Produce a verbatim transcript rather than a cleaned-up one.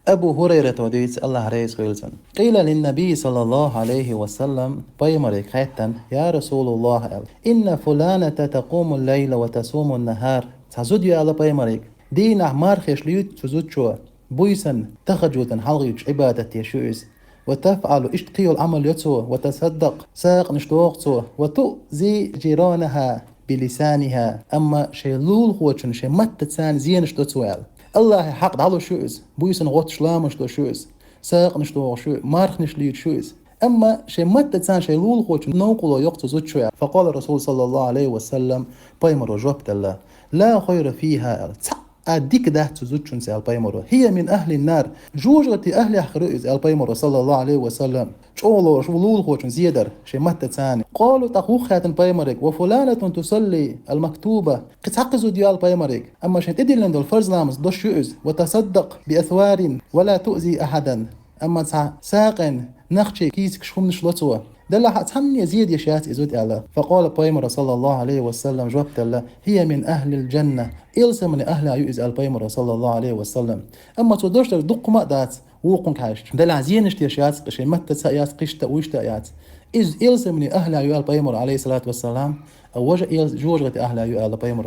Абу Хурайрата дийцад, Аллахь реза хуьлда цунна. قيل للنبي صلى الله عليه وسلم, пайхамарга хаьттад: يا رسول الله, аьлла, إن فلانة تقوم الليل وتصوم النهار. Цхьа зуда ю, аьлла пайхамарга, дийнахь мархаш луьйчу цу зудчо, буйсанна тахажжудан хьалхавоьдуш Ӏибадат деш ю иза. وتفعل, иштта кхыйола Ӏамал йо цо, وتتصدق, сагӀанаш доху цо, وتؤذي جيرانها بلسانها, амма шайн лулахочунна шайн маттаца зенаш до цо, аьлла. Аллахьан хьакъ дӀалуш ю иза, буйсанна гӀотташ ламазаш деш ю иза, сагӀанаш дохуш ю, марханаш луьйчу ю иза. Амма шайн маттаца шайн лулахочунна новкъарло йо цу зудчо, аьлла. فقال الرسول صلى الله عليه وسلم, пайхамаро жоп делла: لا خير فيها, аьлла. Цхьа а дика дац цу зудчуьнца, аьлла пайхамаро. هي من أهل النار. ЖожагӀатан ахьлех хир ю иза, аьлла пайхамаро, صلى الله عليه وسلم. ЧӀогӀа лоруш ву лулахочунна зе дар шайн маттаца. قالوا, тӀаккха вукху хаьттад пайхамарга: وفلانة تصلي المكتوبة. Кхин цхьа кхин зуда ю, аьлла пайхамарга, амма шайн тӀедиллина долу фарз ламаз деш ю иза. وتصدق بأثواب ولا تؤذي أحدا. Амма цхьа сагӀина нахчий кийсакаш хӀуманаш ло цо. Делахь а цхьанне зе деш яц и зуда, аьлла. فقال, пайхамаро, صلى الله عليه وسلم, жоп делла: هي من أهل الجنة. Ялсаманин ахьлех ю иза, аьлла пайхамаро, صلى الله عليه وسلم. Амма цо деш дерг дуккха ма а дац, вукхунга хьаьжча. Делахь зенаш деш яц, кхин шайн маттаца а яц, кхин иштта а, вуьшта а яц. Иза ялсаманин ахьлех ю, аьлла пайхамаро, عليه الصلاة والسلام, а важа эл-, жожагӀатан ахьлех ю, аьлла пайхамаро.